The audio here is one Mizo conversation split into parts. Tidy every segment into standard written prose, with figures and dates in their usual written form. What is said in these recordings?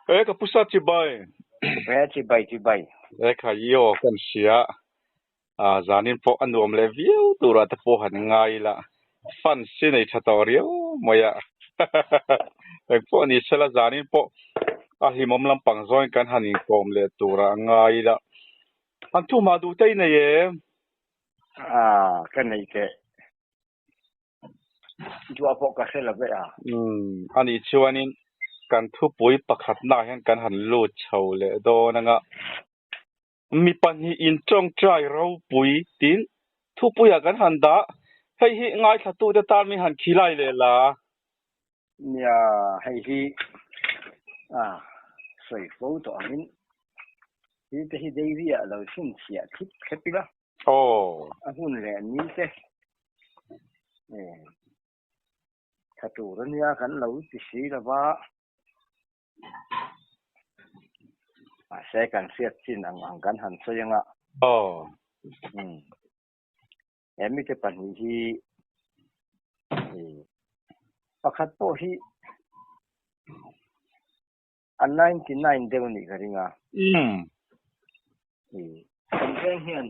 E ka pusa chibai. E chibai chibai. E kha i aw kan hria. A zanin pawh a nuam leh viau turah te pawh han ngai ila. Fans hi nei tha tawh riau mai a. Eng pawh ni sela zanin pawh a hlimawm lampang zawngin kan han inkawm leh turah ngai ila. An thuhmah duh te i nei em? A ka nei teh. Duah pawh ka hre lo ve a. Umm anih chuanin kan thupui pakhatnaah hian kan han lut chho leh dawn anga mi pahnih in tawngtai ropui tin thupuiah kan han dah. Hei hi ngaithlatute tan min han khilai leh la. Nia hei hi a sawi fo tawh angin hi te hi dairy ah lo chhinchhiah thlip thlep ila. Aw. A hun leh ni te tha tur a nia kan lo ti si lo va, mahse kan hriat chin ang ang kan han sawi anga. Aw. Umm. He mite pahnih hi pakhat pawh hi A 99 deuh nih ka ring a. Umm. Kan veng hian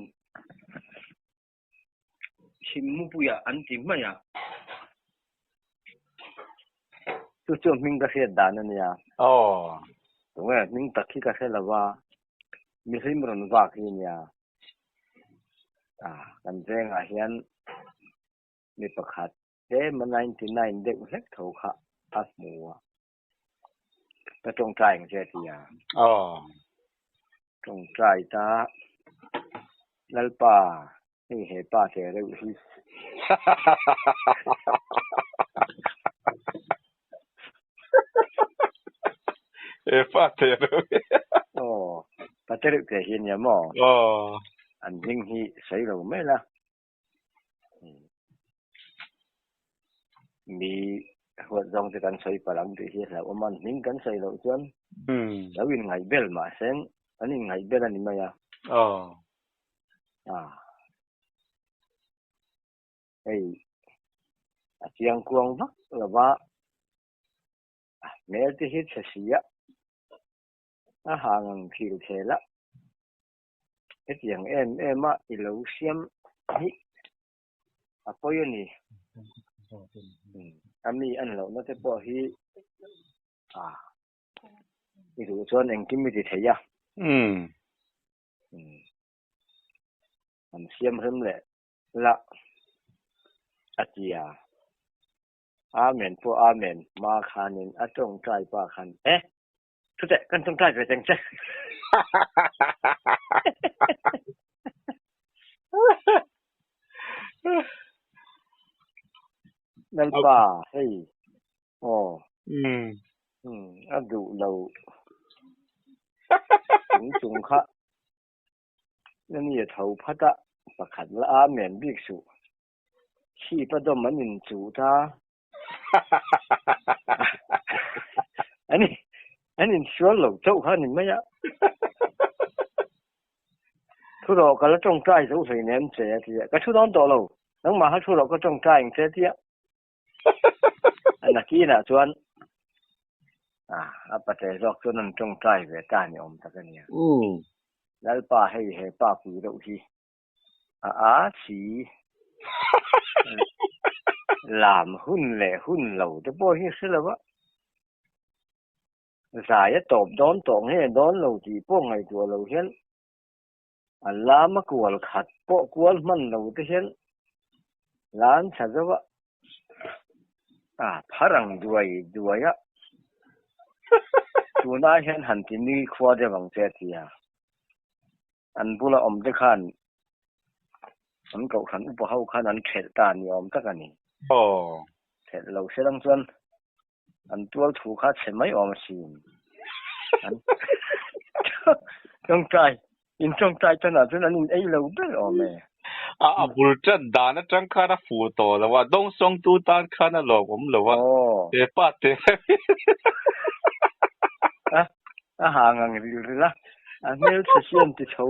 Chhimmupuia an ti mai a. Chu chu hming ka hriat dan a nia. Aw. Tunge hming tak hi ka hre lo va, mihlim rawn vak hi a nia. Ah, kan vengah hian mi pakhat tlema 99 deuh hlek tho kha a hmu a. Ka tawngtai ang che a ti a. Aw. Tawngtai ta Lalpa hei he pa che reuh hi. He pa che reuh hi. Aw, pa te reuh te hi a nia maw? Aw. An hming hi sawi lo mai la. Mi huat zawng chu kan sawi palh ang tih hi hlauhawm a, hming kan sawi loh chuan lo inngaih bel mahse an inngaih bel a ni mai a. Aw. Hei a chiang kuang vak lo va, a hmel te hi chhe si a, a hang ang thil thel a. Hetiang em em a i lo siam hi a pawi a ni. A mi an lohna te pawh hi a i duh chuan engkim i ti thei a. An siam rem leh la a ti a. Amen pawh Amen hma khanin a tawngtai pa khan e. Chuteh kan tawngtai ve teng che. Lalpa hei aw a duh lo chung chung kha ani a tho phat a pakhat la amen bik suh chhip a dawm an inchuh ta. Ani an insual lo chauh kha a ni mai a. Thu rawh ka la tawngtai zo hlei nem che a ti a, ka thu dawn tawh lo, nangmah kha thu rawh ka tawngtai ang che a ti a. A nakinah chuan a pate zawk chuan an tawngtai ve ta ni awm tak a nia. Lalpa hei he pa pui reuh hi A a si. Lam hun leh hun lo te pawh hi hre lo a. Zai a tawp dawn tawh nge dawn lo tih pawh ngaihtuah lo hian a lam a kual khat pawh kual hman lo te hian lan tha zo a. A phar ang duai duai a. Tunah hian han ti nui khua deuh ang che a ti a. An bula awm te khan an kohhran upa ho khan an thelh ta ni awm tak a ni. Aw. Thelh lo se lang chuan an tual thu kha chhe mai awm asin. An tawngtai, in tawngtai tanah chuan an in ei lo ber awm e. A a bul tan dan atang khan a fu tawh lo a, dawngsawngtu tan khan a lawmawm lo a, he pa te. A A ha ngang ril ril a, a hmel chhe siam ti chho.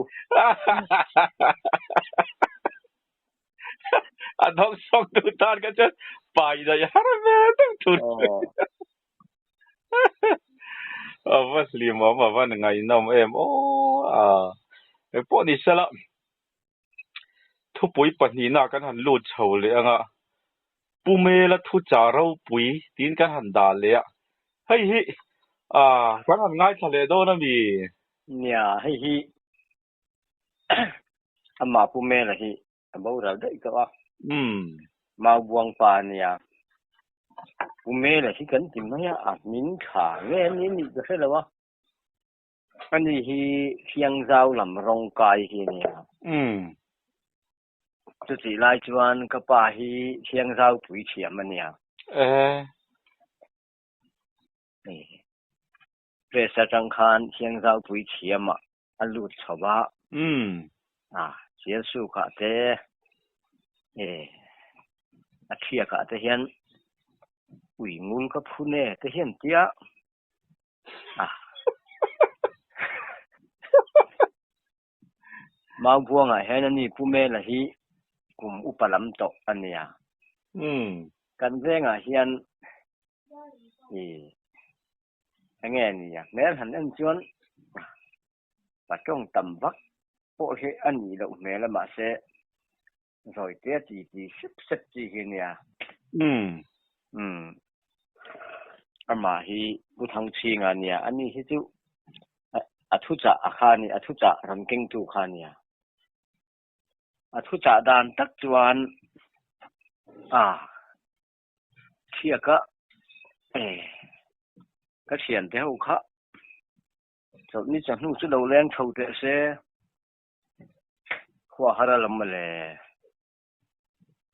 A dawng sawng tu tan kha chuan pai daih har ve deuh thur. A va hlimawm, a va ngaihnawm em aw. A engpawh ni sela, thupui pahnihna kan han lut chho leh ang a, Pu Mela thuchah ropui tiin kan han dah leh a, hei hi kan han ngaithla leh dawn a mi? Nia, hei hi amah Pu Mela hi a boral daih tawh a. Umm. Mau buang pa a nia. Pu Mela hi kan ti mai a, a hming tha nge a ni nih ka hre lo a. Ani hi Thiangzau lam rawng kai hi a nia. Umm. Chutih lai chuan ka pa hi Thiangzau pui thiam a nia. Eh. Press atang khan Thiangzau pui thiam ah a lut chho a. Umm. A, Sialsuk ah te, e, a thiak ah te hian ui ngul ka phun e te hian tia. A. Maubuang ah hian ani Pu Mela hi kum upa lam tawh a nia. Umm. Kan vengah hian i Enge a nia, hmel han en chuan pa tawng tam vak pawh hi a nih loh hmel a, mahse zawitea ti ti sep sep chi hi a nia. Umm. Umm. Amah hi Pu Thangchhinga a nia, ani hi chu a thuchah a kha a ni, a thuchah rawn kengtu kha a nia. A thuchah dan tak chuan a. Thiaka e ka thiante ho kha chawlhni chawhnu chu lo leng chho teh se khua har a lam mawle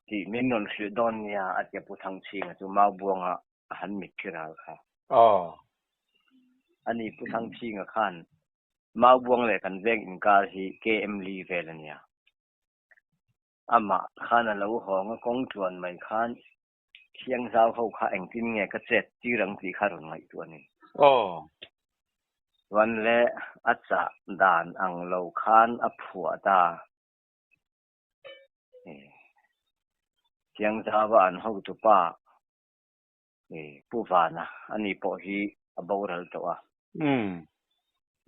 tih min rawn hrilh dawn nia a tia Pu Thangchhinga chu Maubuanga a han mit khi ral kha. Aw. Ani Pu Thangchhinga khan Maubuang leh kan veng inkar hi KM li vel a nia. Amah khan a lo hawng a, kawng tluan mai khan Thiangzau ho kha engtin nge ka chet tir ang tih kha rawn ngaihtuah a ni. Aw. Chuan le a chah dan ang lo khan a phuah ta. Thiangzau-a an hotupa Pu Vana ani pawh hi a boral tawh a. Umm.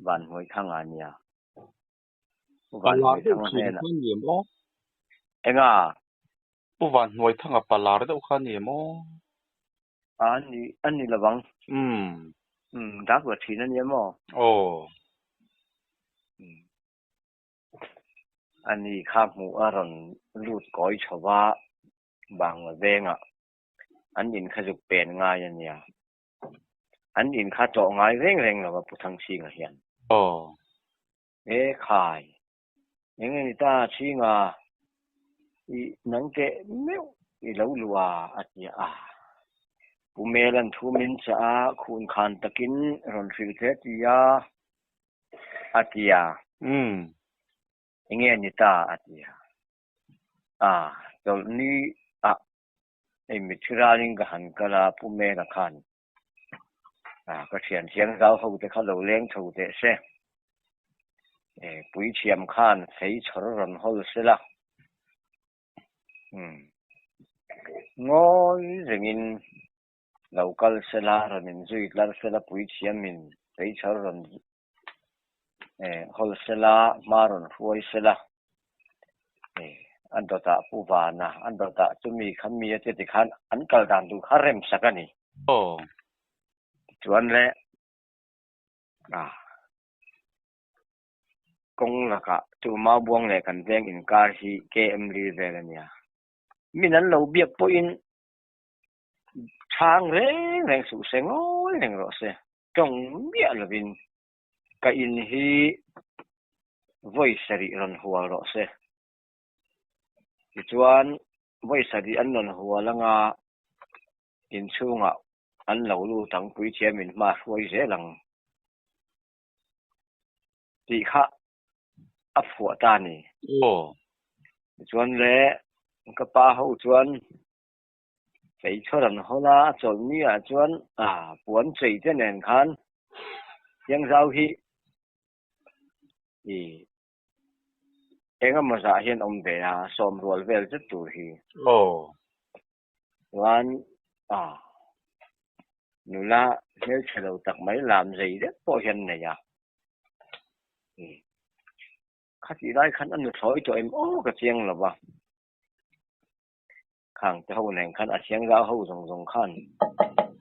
Van Hmuithanga a nia. Pu Palar deuh Vanhnuaithanga thin hnenah. kha ni em aw? Enga? Pu Vanhnuaithanga palar deuh kha ni em aw? A ni, a ni lo ang. Umm. Umm, dak la thin a ni em aw? Aw. Umm. A ni kha hmuh a rawn lut kawi chho va, Bangla vengah an in kha zuk pen ngai a nia. An in kha tlawh ngai reng reng lo a Pu Thangchhinga hian. Aw. E khai. Eng nge ni ta Chhinga i nang teh meuh i lo lua a ti a. Pu Melan thu min chah a, khun khan takin rawn hrilh hle ti a, a ti a. Umm. Eng nge ni ta a ti a. A, chawlhni ah Hei mitthi ralin ka han kal a, Pu Mela khan ka thian thiang zau ho te kha lo leng chho teh se. Puithiam khan fei chhawr rawn hawl se la. Umm. Ngawi rengin lo kal se la, rawn inzui tlar se la, puithiamin fei chhawr rawn hawl se la, hma rawn hruai se la. A dawtah Pu Vana, a dawtah chumi kha mi a che tikhan an kal dan duh kha rem sak a ni. Aw. Tichuan le a kawng lakah chu Maubuang leh kan veng inkar hi KM li vel a nia. Min an lo biak pawhin chhang reng reng suh se ngawi reng rawh se. Tawng miah lovin ka in hi vawi sarih rawn hual rawh se. Tichuan vawi sarih an rawn hual anga inchhungah an lo lut ang, puithiam in hma hruai zel ang tih kha a phuah ta a ni. Aw. Tichuan le ka pa ho chuan Feichhawr an hawn a, a chawlhni ah chuan puan chei te nen khan Thiangzau hi i eng emaw zah hian awm ve a, sawm rual vel zet tur hi. Aw. Chuan Nula hmelchhe lo tak mai lam zei deuh pawh hian nei a. Khatih lai khan a nuthlawi tawh em aw ka chiang lo va. Khang te ho nen khan a chiang zau ho zawng zawng khan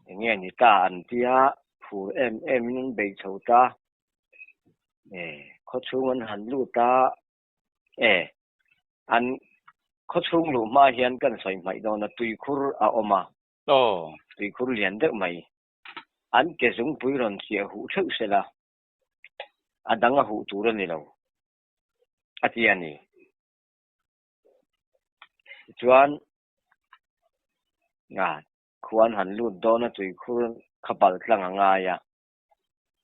eng nge ni ta an tia phur em em in an bei chho ta. E khawchhung an han lut a e an khawchhung luh hma hian kan sawi hmaih dawn a tuikhur a awm a. Aw. Tuikhur lian deuh mai. An ke zungpui rawn chiah huh theuh sela a dang a huh tur a ni lo a ti a ni. Tichuan khuan han lut dawn a tuikhur kha pal tlang a ngai a.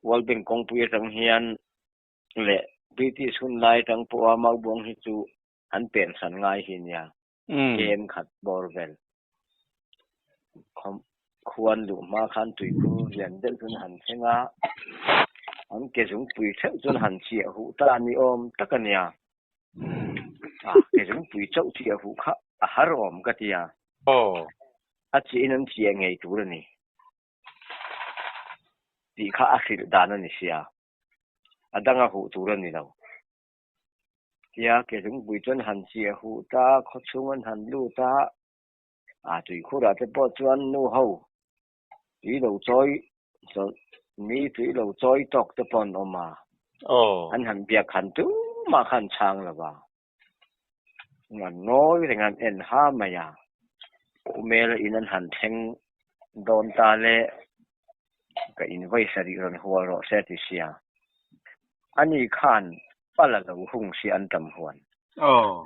World Bank kawngpui atang hian leh British hun lai atang pawha Maubuang hi chu an pensan ngai hi nia. Kem khat bawr vel. Khuan luh hma khan tuikhur lian deuh chuan han thleng a, an ke zungpui theuh chuan han chiah huh ta ni awm tak a nia. A ke zungpui chauh chiah huh kha a har awm ka ti a. A chiah in an chiah ngei tur a ni tih kha a hrilh dan a ni sia. A dang a huh tur a ni lo. Tia ke zungpui chuan han chiah huh ta, khawchhung an han lut a, a tuikhurah te pawh chuan nu ho tui lo chawi ni tui lo chawi tawk te pawh an awm a, an han biak han tumah kha an chhang lo va, an ngawi reng a, an en ha mai a, Umela in an han thleng dawn ta le, ka invawi sarih rawn hual rawh se a ti sia. Ani khan pal a lo hung si an tam huan. Aw.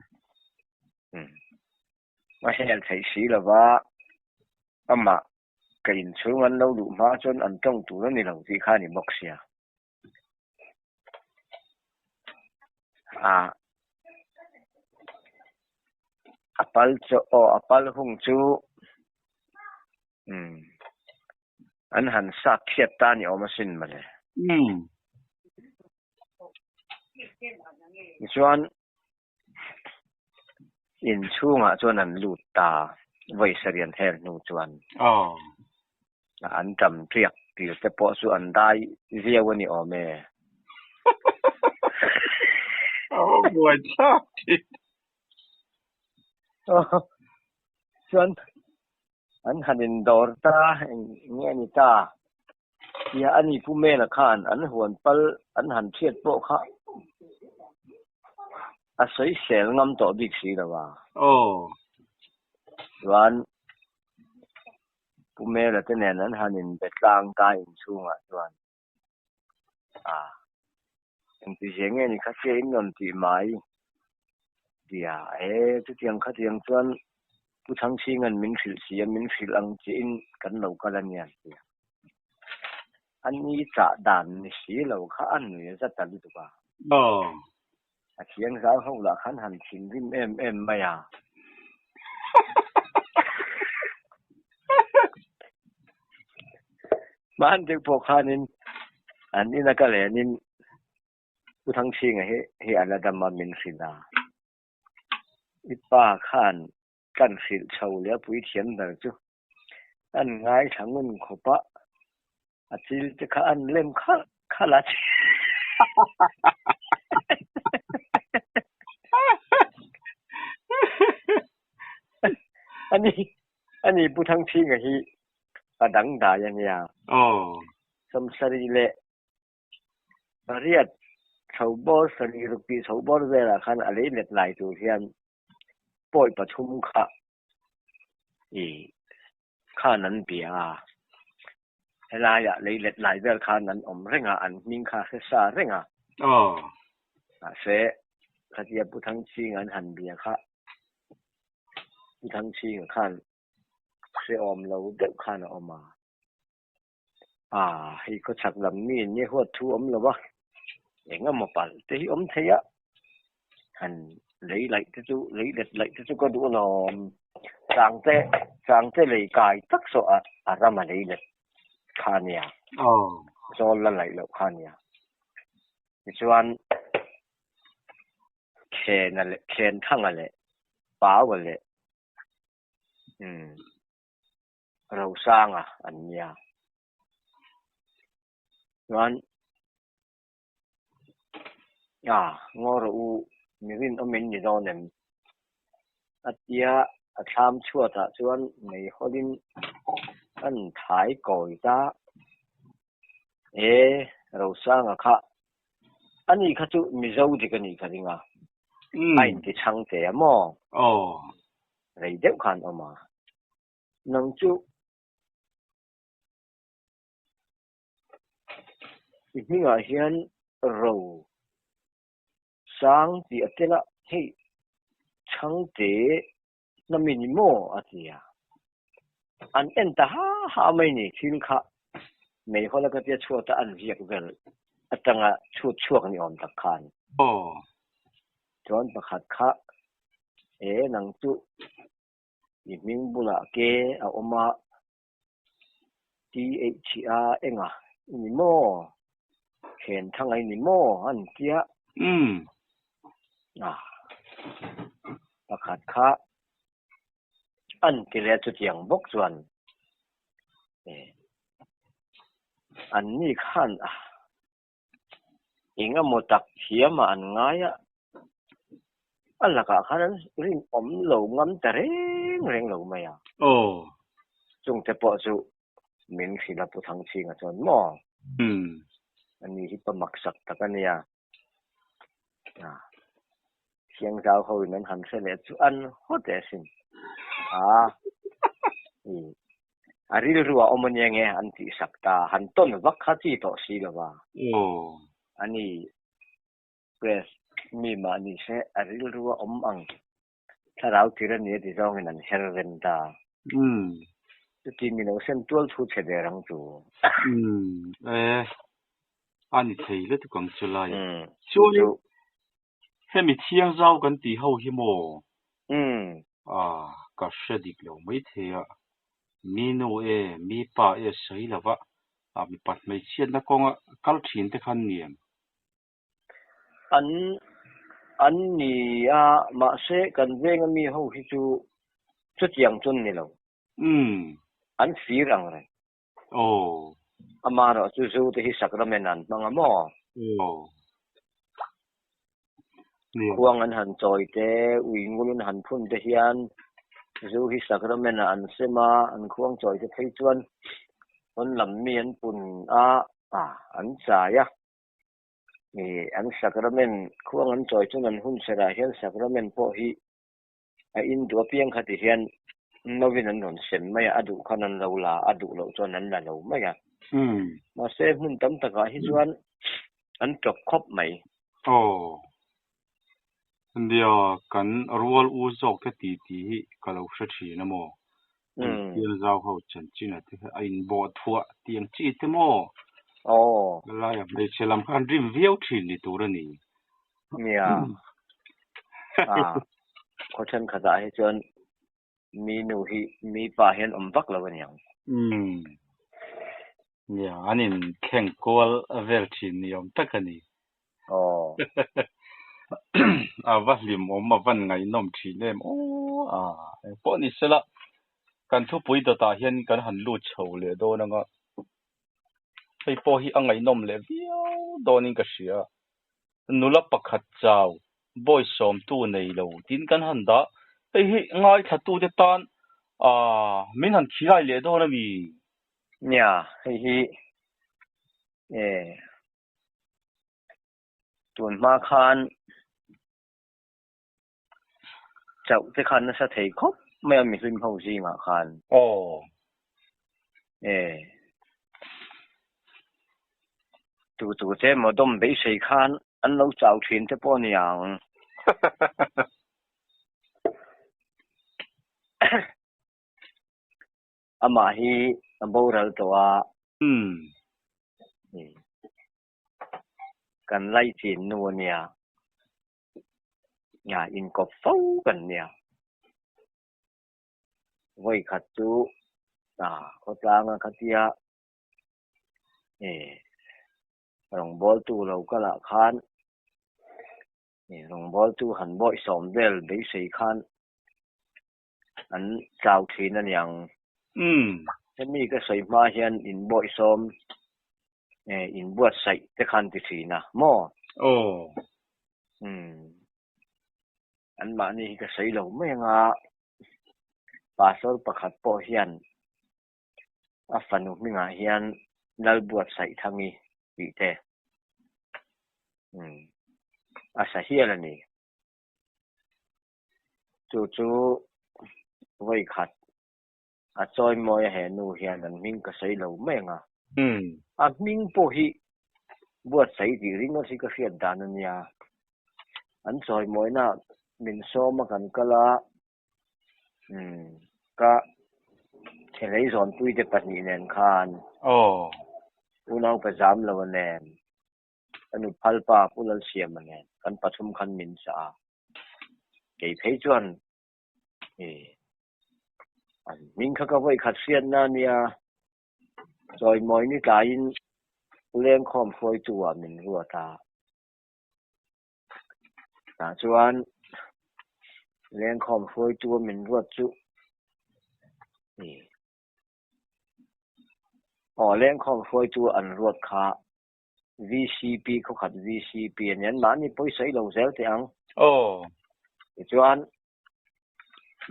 Umm. A hel theih si lova, amah ka inchhung an lo luh hma chuan an tawng tur a ni lo tih kha a ni bawk sia. A a pal chu aw a pal hung chu umm an han sat thiat ta ni awm asin mawle. Umm. Tichuan inchhungah chuan an lut ta vawi sarih an hel hnu chuan. Aw. An tam riak tir te pawh chu an dai viau a ni awm e. Aw buai thlak thin. Aw chuan an han indawr ta eng nge ni ta tia a ni Pu Mela khan an huan pal an han hriat pawh kha a sawisel ngam tawh bik si lo a. Aw. Chuan Pu Mela te nen an han inbe tlang ta inchhungah chuan a engtizia nge ni kha che in rawn tih mai tia e chutiang khatiang chuan Pu Thangchhinga'n min hrilh si a min hrilh ang chiahin kan lo kal a nia tia a ni chah dan ni si lo kha a nui a zat ta lutuk a. Aw. A thiang zau ho lah khan han thinrim em em mai a. Hman deuh pawh khanin an ina ka lenin Pu Thangchhinga hi hi a la dam a min hrilh a. I pa khan kan hrilh chho leh a puithiam ber chu an ngaithla ngun khawp a, a chil te kha an lem khalh khalh a. Ani ani Pu Thangchhinga hi a dangdai a nia. Aw. Sawmsarih leh pariat chho bawr sarih ruk tih chho bawr velah khan a lei let lai tur hian pawi pathum kha i khan an bia a, helaiah lei let lai vel khan an awm reng a, an hming kha hre sa reng a. Aw. Mahse, khatia Pu Thangchhinga an han bia kha, Pu Thangchhinga khan hrehawm lo deuh khan a awm a. Ah, hei khawchhak lam mi nia huat thu awm lo a, eng emaw palh te hi awm thei a, han lei laih te chu, lei let laih te chu ka duh alawm, changte, changte lei kai tak saw a, a ram a lei let kha a nia, zawl la laih loh kha a nia, tichuan Khena leh Khenthanga leh Paua leh umm Rosanga an nia. Chuan a ngaw rawh u, mi rinawm in ni dawn em? A tia a thlam chhuatah chuan meihawlin an thai kawi ta. E, Rosanga kha, ani kha chu Mizo dik a nih ka ring a, a inti chhang teh a maw? Rei deuh khan awm a, nang chu I hmingah hian ro sang tih a tel a, hei chhangte hnam i ni maw? a ti a. An en ta ha ha mai ni, thil kha meihawla ka tia chhuata an ziak vel atanga chhut chhuak ni awm tak khan. Chuan pakhat kha, E nang chu i hming bulah ke a awm a, THA enga i ni maw? Khen thanga i ni maw? An tia. Umm. Ah. Pakhat kha an ti leh a chutiang bawk chuan eh an ni khan ah engemaw tak thiamah an ngai a, a lakah khan an rinawm lo ngam ta reng reng lo mai a. Aw. Chungte pawh chu min hrilh a Pu Thangchhinga chuan maw? Umm. Ani hi pa maksak tak a nia. Ah. Thiangzau ho in an han hre leh chu an hawt e asin. Ah. I a rilru a awm ania nge an tih sak ta han tawn vak kha chi tawh si lo va. Aw. Ani press mi mah ni se a rilru a awm ang thlarau tir a ni a ti zawngin an her rem ta. Umm. Chuti mi lo sen tual thu chhe der ang chu. Umm. E. A ni thei lutuk ang chu lai. Umm. Chuanin hemi thiang zau kan tih ho hi maw? Umm. Ah, ka hre dik lo mai thei a. Mi nu e, mi pa e sawi lova, ah mipat hmeichhiatna kawnga kal thin te khan niam. An an ni a, mahse kan venga mi ho hi chu chutiang chu an ni lo. Umm. An fir ang reng. Aw. Amaherawh chu zu te hi sacrament an hmang a maw? Aw. Nia. Khuang an han chawi te, ui ngul an han phun te hian zu hi sacrament ah an sem a, an khuang chawi te phei chuan pawn lam mi an pun a, an chai a. Ih an sacrament khuang an chawi chuan an hun serah hian sacrament pawh hi a in duh apiang kha ti hian novin an rawn sem mai a, a duh khan an lo la, a duh loh chuan an la lo mai a. Mahse hmun tam takah hi chuan an tawp khawp mai. Aw. Nia, kan rual u zawk te ti tih hi ka lo hre thin a maw? Hei Thianzau ho chanchin a te kha a inbawh thuah tiang chi te maw? Aw. Laia hmeichhe lam kha an rim viau thin ni tur a ni. Nia. Ah, khaw thenkhatah hi chuan mi nu hi mi pa hian awm vak lo a niang. Umm. Nia, an in thleng kual vel thin ni awm tak a ni. Aw. A va hlim awm, a van ngaihnawm thin em aw. Ah, engpawh ni sela, kan thupui dawtah hian kan han lut chho leh dawn anga, hei pawh hi a ngaihnawm leh viau dawnin ka hria. Nula pakhat chau, bawi sawmtu nei lo tiin kan han dah. Hei hi ngaithlatute tan aah min han khilai leh dawn a mi? Nia, hei hi e tun hma khan chauh te khan nasa thei khawp mai a mihlim ho zingah khan. Aw. E. Tu tu te maw dawm beisei khan an lo chau thin te pawh a ni ang. Amah hi a boral tawh a. Umm. Kan laichin nu a nia. Nia inkawp fo kan nia. Vawi khat chu khawtlanga khatia rawngbawltu lo kalah khan rawngbawltu han bawihsawm vel beisei khan an chau thin a niang. Umm. Hemi ka sawi hma hian inbawihsawm. Inbuatsaih te khan ti thin a maw? Aw. Umm. Anmahni hi ka sawi lo mai anga Pastor pakhat pawh hian a fanu hmingah hian Lalbuatsaih Thangi tih te umm a sa hial a ni. Chu chu vawi khat a chawi mawi a he nu hian an hming ka sawi lo mai ang a. A hming pawh hi buatsaih tih ringawt hi ka hriat dan a nia. An chawi mawina min sawm a kan kal a, ka thelei zawnpui te pahnih nen khan unau pa zam lo a nen. Ka nu phalpa Pu Lalsiama nen kan pathum khan min chah a, kei phei chuan an hming kha ka vawi khat hriatna a nia, chawimawi ni tlaiin lengkhawm hruaitu ah min ruat a, tah chuan lengkhawm hruaitu a min ruat chu aw lengkhawm hruaitu an ruat kha VCP khawkhat VCP a ni. Anmahni pawisa i lo zel teh ang. Aw. Tichuan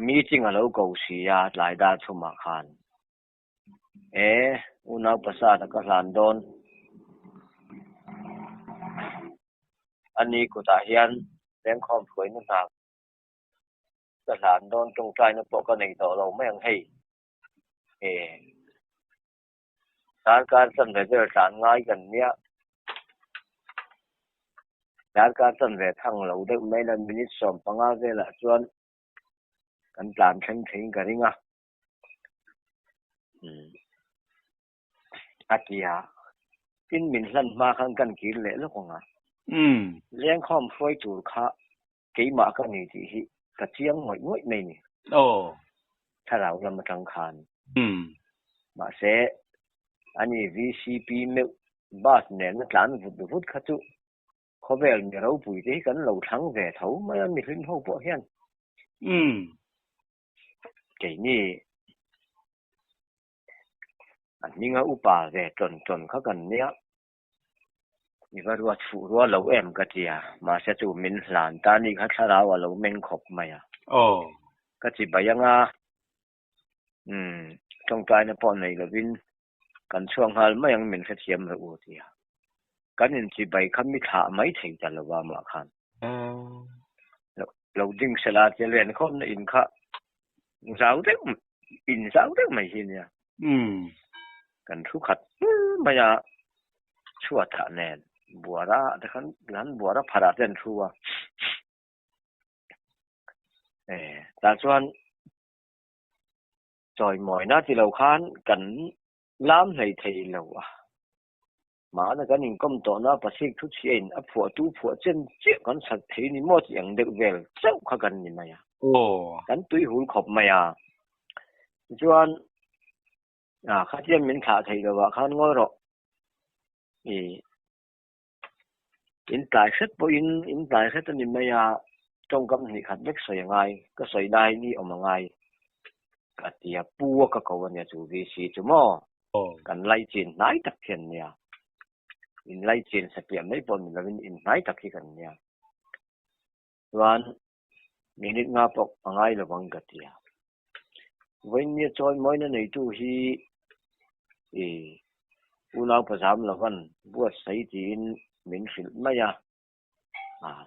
meeting a lo ko si a tlai dar chhumah khan. E, unau pasat a ka hlan dawn. Ani kutah hian lengkhawm hruaina hna ka hlan dawn tawngtaina pawh ka nei tawh lo mai ang hei. E. Darkar chanve vel tlan ngai kan nia. Darkar chanve thang lo deuh mai la minute 15 velah chuan kan tlan thleng theiin ka ring a. Umm a ti a, tin min hlan hma khan kan kir leh lawk ang a. Lengkhawm hruai tur kha keimah ka ni tih hi ka chiang ngawih ngawih mai ni. Aw. Thlarau lam atang khan. Mahse, ani VCP meuh bus nena tlan vut vut kha chu khawvel mi ropui te hi kan lo thlang ve tho mai a mihlim ho pawh hian. Keini a hminga upa ve tawn tawn kha kan nia. I va ruat fuh rua lo em ka ti a, mahse chu min hlan ta ni kha thlarau a lo meng khawp mai a. Aw. Ka chi bai anga, umm, tawngtaina pawh nei lovin kan chhuak nghal mai ang min hrethiam rawh u a ti a. Kan inchi bai kha mi thlah mai thei ta lo a mah khan. Lo ding sela tia len khawmna in kha zau deuh, in zau deuh mai hi a nia. Kan thu khat hmul mai a, chhuatah nen buara te khan lan buara pharah te an thu a. E, tah chuan chawimawina ti lo khan kan lam hlei thei lo a. Mahna kan inkawm tawhna pasik thu chhia in a phuahtu phuah chen chiah kan sat thei ni maw tih ang deuh vel chauh kha kan ni mai a. Kan tui hul khawp mai a. Tichuan khatiang min thlah theih lovah khan ngawi rawh. I in tlai hret pawhin in tlai hret a ni mai a, tawngkam hnih khat vek sawi a ngai, ka sawi lai ni awm a ngai ka ti a, pu a ka ko a nia chu VC chu maw? Kan laichin hnai tak hi an nia. In laichin satliah mai pawh ni lovin in hnai tak hi kan nia. Chuan minute nga pawh a ngai lo ang ka ti a. Vawiinnia chawi mawina neitu hi i unau pazam lovan buatsaih tiin min hrilh mai a.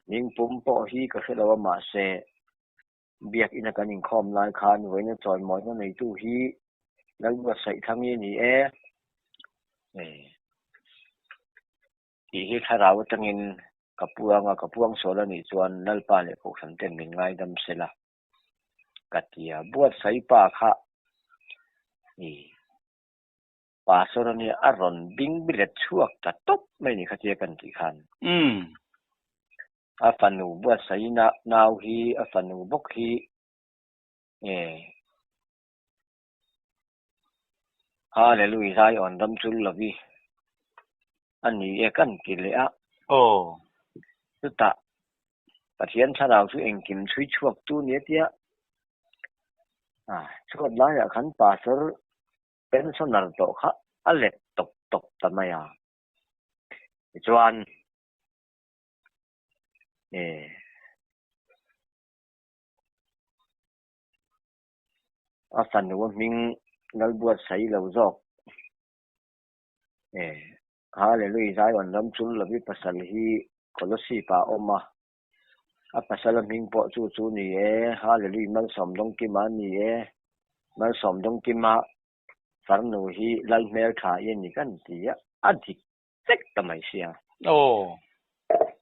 Hming pum pawh hi ka hre lo a mahse Biakina kan inkhawm lai khan vawiina chawi mawina neitu hi Lalbuatsaih Thlangi a ni e. Tih hi thlarau atangin ka puang a, ka puang sual a nih chuan Lalpa leh Kohhran ten min ngaidam se la ka ti a. Buatsaih pa kha i Pastor a nia a rawn bing bilet chhuak ta tawp mai ni khatia kan tih khan. A fanu buatsaihna nau hi a fanu bawk hi e Hallelujah Zion ram chul lovi a ni e kan ti leh a. Aw. Chutah Pathian thlarau chu engkim chhui chhuak tu nia tia chhuat laiah khan pastor pensioner tawh kha a let tawp tawp ta mai a. Tichuan eh a fanu a hming Lalbuatsaih lo zawk eh Hallelujah Zion ram chul lovi pasal hi Kolosip ah a awm a, a pasal a hming pawh chu chu ni e, Hallelujah Malsawmdawngkima a ni e, Malsawmdawngkima farnu hi Lal hmeltha i a ni kan ti a, a dik vek ta mai sia. Aw.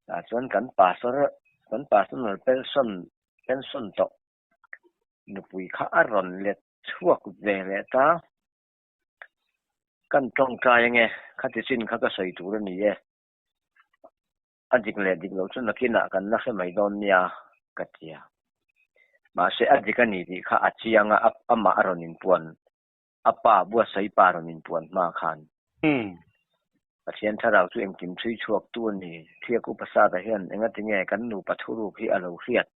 Tah chuan kan pastor kan personal pension pension tawh nupui kha a rawn let chhuak ve leh ta. Kan tawngtai ange, khati chin kha ka sawi tur a ni e. A dik leh dik loh chu nakinah kan la hre mai dawn nia ka ti a. Mahse a dik a ni tih kha a chiang a, amah a rawn inpuan, a pa buatsaih pa rawn inpuan hma khan. Pathian thlarau chu engkim chhui chhuak tu a ni. Thiak Upa Sata hian engatinge kan nupa thuruk hi a lo hriat?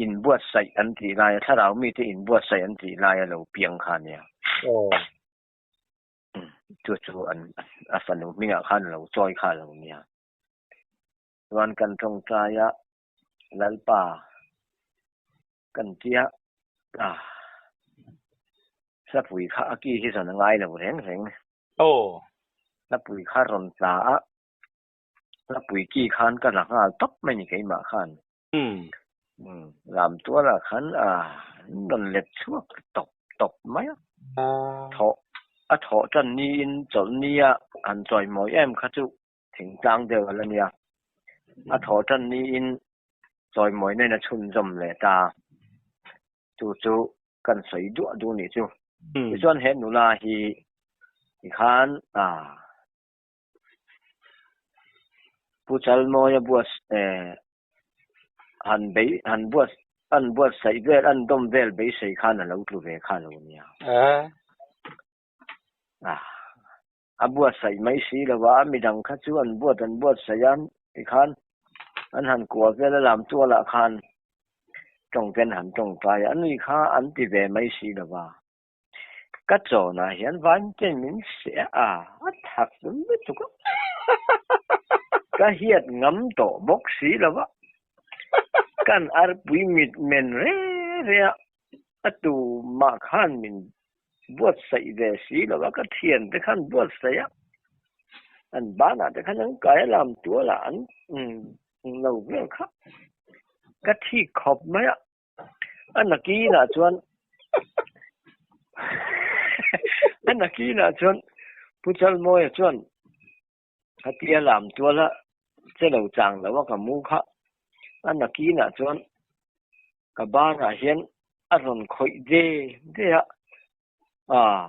Inbuatsaih an tih laia, thlarau mite inbuatsaih an tih laia lo piang kha a nia. Chu chu an a fanu hmingah khan lo chawi kha a lo nia. Chuan kan tawngtaia Lalpa kan tia a hlapui kha a ki hi zawn a ngai lo reng reng. Hlapui kha rawn tla a, hlapui ki khan ka la nghal tawp mai ni keimah khan. Lam tualah khan a rawn let chhuak tawp tawp mai a. Thawh a thawh tan niin chawlh nia han chawimawi em kha chu thingtlang deuh a la nia. A thawh tan niin chawimawi nen a chhunzawm leh ta. Chu chu kan sawi duah duh nih chu. Tichuan he nula hi tikhan a. Pu Chalmawia buat eh han bei han buat an buatsaih vel an dawm vel beisei khan a lo tlu ve kha lo nia. Ah a buatsaih mai si lo a, midang kha chu an buat an buatsaih a tikhan an han kuah vel a lam tualah khan tawngten han tawngtai a, ani kha an ti ve mai si lo va. Ka chawnah hian vainte min seh a, a thak lutuk a. Ka hiat ngam tawh bawk si lo va, kan arpui mit men re re a, a tumah khan min buatsaih ve si lo va, ka thiante khan buatsaih a, an banah te khan an kai a lam tualah an lo vel kha ka thik khawp mai a. A nakinah chuan a nakinah chuan Pu Chalmawia chuan khatia lam tuala che lo chang lo a ka mu kha a nakinah chuan ka banah hian a rawn khawih ve ve a ah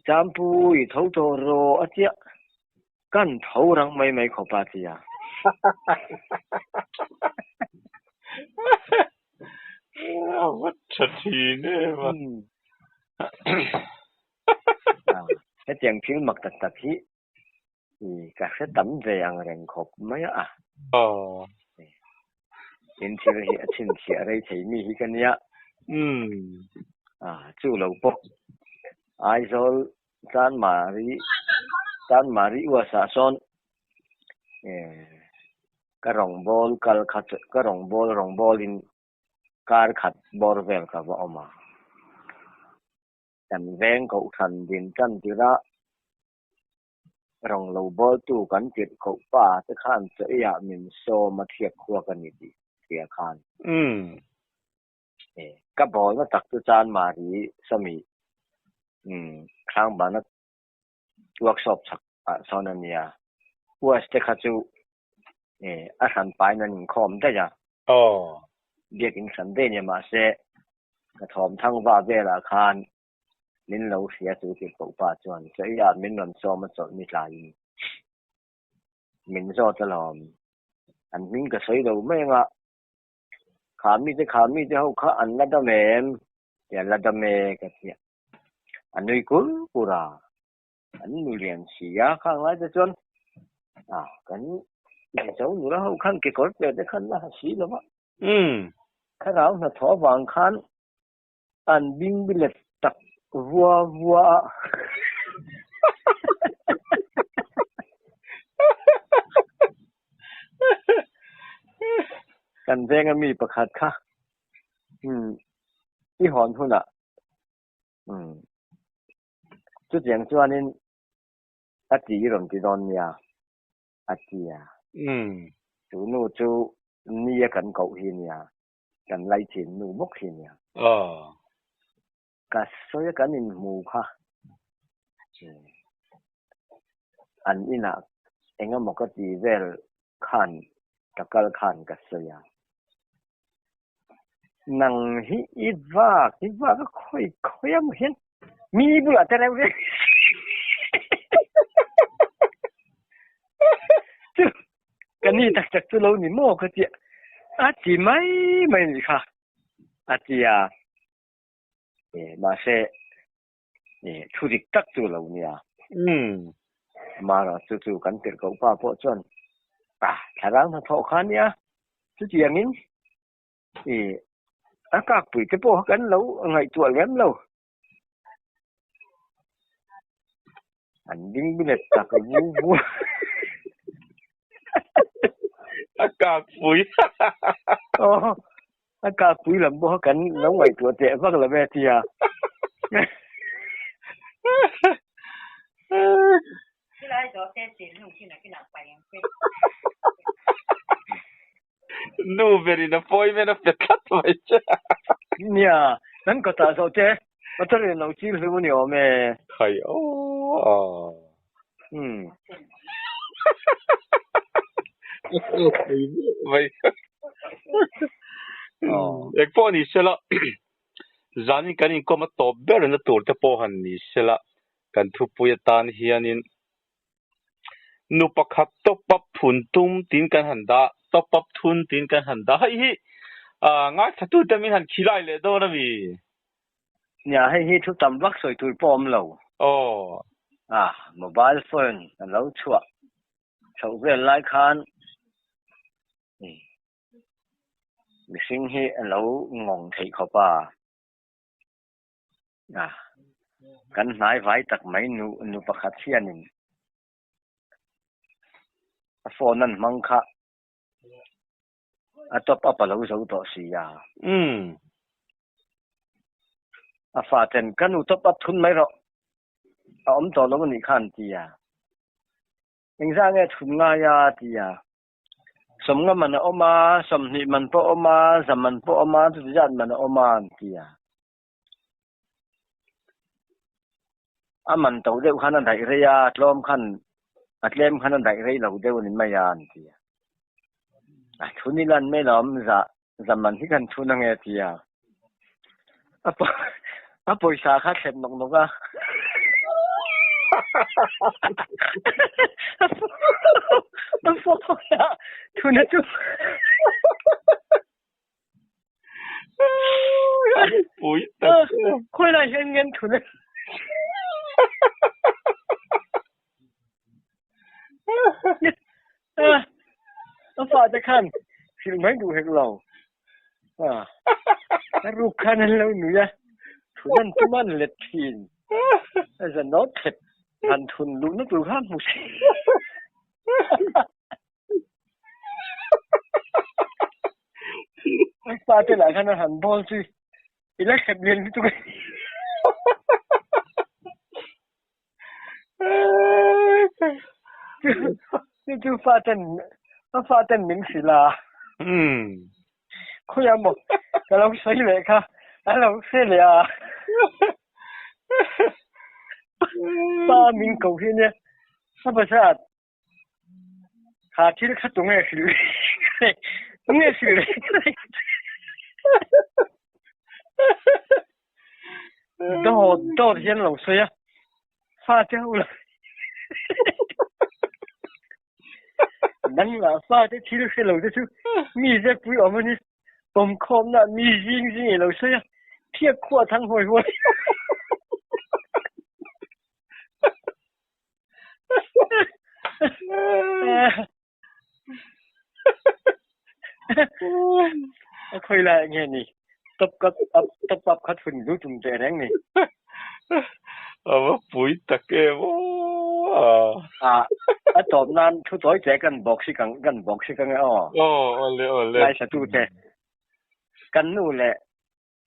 Champui tho tawh rawh a tia kan tho rang mai mai khawp a tia. A va tha thin em a. Hetiang thil mak tak tak hi ka hre tam ve ang reng khawp mai a. Tin thil hi a chhinchhiah rei thei mi hi ka nia. Chu lo pawh Aizawl Chanmari Chanmari uasah sawn ka rawngbâwl kal kha ka rawngbâwl rawngbâwlin kar khat bawr vel ka va awm a. Kan veng kohhran din tan tirah Rawng lo bawltu kan tirh koh pa te khan chaw eiah min sawm a thiak khuak a ni tih hria khan. E, ka bawlna tak chu Chanmari Sawmi Thlangbana workshop chhak ah sawn a nia. US te kha chu e, a hran pain an inkhawm daih a. Biakin hran daih nia mahse ka thawm thangva velah khan Min lo hria chu tih koh pa chuan Chawiah min rawn sawm a chawlh ni tlaiin min zawt alawm. An hming ka sawi lo mai anga kha mite kha mite ho kha an la dam em? Ti an la dam e ka ti a. A nui kur kur a, an nu lian si a khang lai te chuan a kan Mizo nula ho khan kekawr pe te khan la ha si lo va. Thlarau hnathawh avang khan An bingbilet tak vua vua a. Kan venga mi pakhat kha umm i hawn hunah umm chutiang chuanin a ti i rawn ti dawn nia a ti a. Umm. Chu nu chu nia kan koh hi nia, kan laichin nu bawk hi nia. Aw. Ka sawi a kan inhmu kha an inah eng emaw ka ti vel khan ka kal khan ka sawi a, nang hi i vak i vak a khawi khawi a maw hian mi bulah te reuh reuh chu ka ni tak tak chu lo ni maw ka tia a ti mai mai a nih kha a ti a. Mahse, thu dik tak chu lo nia. Amaherawhchu chu kan tirhkoh pa pawh chuan, Ah, thlarau hnathawh kha nia, chutiangin a kakpui te pawh kan lo ngaihtuah lem lo. An ding bilet tak vu vu. A kakpui. Aw, a kakpui lam pawh kan lo ngaihtuah teh vak lo e tia. Nu berin appointment a pe tlat mai che. Nia, kan kawtah zawh te motor in lo chil hlu ni awm e. Khai aw. Umm. Mai. Eng pawh ni sela, zanin kan inkawm a tawp ber na tur te pawh han ni sela, kan thupui atan hianin Nu pakhat top up thun tum tiin kan han dah, top up thun tiin kan han dah. Hei hi ngaithlatute min han khilai leh dawn a mi? Nia, hei hi thu tam vak sawi tur pawh awm lo. Aw. Ah, mobile phone a lo chhuah chhoh vel lai khan mihring hi a lo ngawng theih khawp a. A, kan hnai vai tak mai nu nu pakhat hianin a phone an hmang kha a top up a lo zo tawh si a. Umm. A fa ten ka nu top up thun mai rawh a awm tawh lo a nih kha an ti a. Engzah nge thun ngai a ti a. Sawmnga man a awm a, sawmhnih man pawh a awm a, za man pawh a awm a, chuti zat man a awm a an ti a. A man to deuh khan a daih rei a, tlawm khan a tlem khan a daih rei lo deuh a ni mai a an ti a. A thun i lan mai lo awm za za man hi kan thun ange a ti a. A a pawisa kha thlep nawk nawk a. A phone ah thun a tum. Pui tak. Khawi lai hian ngen thun a. A fate khan hrilh mai duh hek lo. A ruk khan an lo nui a, thun an tum an let thin. A zanawt thlep han thun luhna tur kha hmu se. A fate lah khan a han bawl chu i la thlep lian lutuk a. Chu chu faten a faten min hrilh a. Khawiah maw ka lo sawi leh kha a lo hre leh a. Pa min ko hi nia a pasat kha thil kha tunge hrilh tunge hrilh Dawt dawt hian lo sawi a, fate ho la Nang lah fate thil hre lo te chu mi zepui awm a ni, pawmkhawmna mi zing zing i lo sawi a, thiak khuah thang hawi hawi. A khawi lai nge ni top up top up kha thun lu tum teh reng ni. A va pui tak em aw. A A tawp nan thu tawi che kan bawk si kang kan bawk si kang e aw. Aw awle awle. Ngaithla tu te. Kan nu leh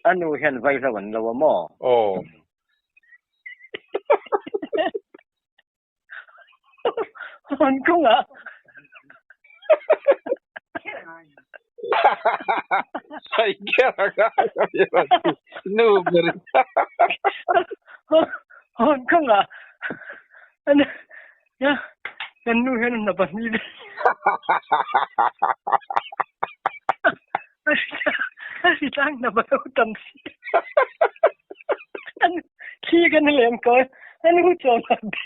a nu hian vaihlo an lo a maw? Aw. An kawngah. Nu ber. An kawngah. An ya kan nu hian hna pahnih ve. A hritlang hna pahnih tam si. An thli kan lem ko. An hu chawn a bi.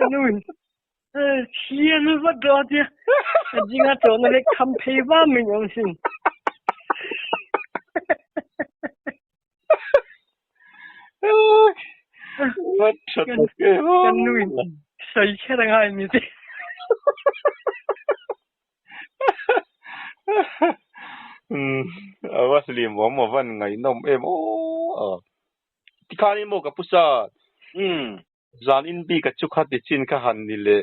Anu in thli an vat ro tia. A jinga chawn a lek kham phei va min om sin. What Kan nu in soi kher a ngai mi te. A va hlim awm a van ngaihnawm em aw. Tikhan in maw ka pu sa. Zan in bik a chu kha ti chin kha han ni leh.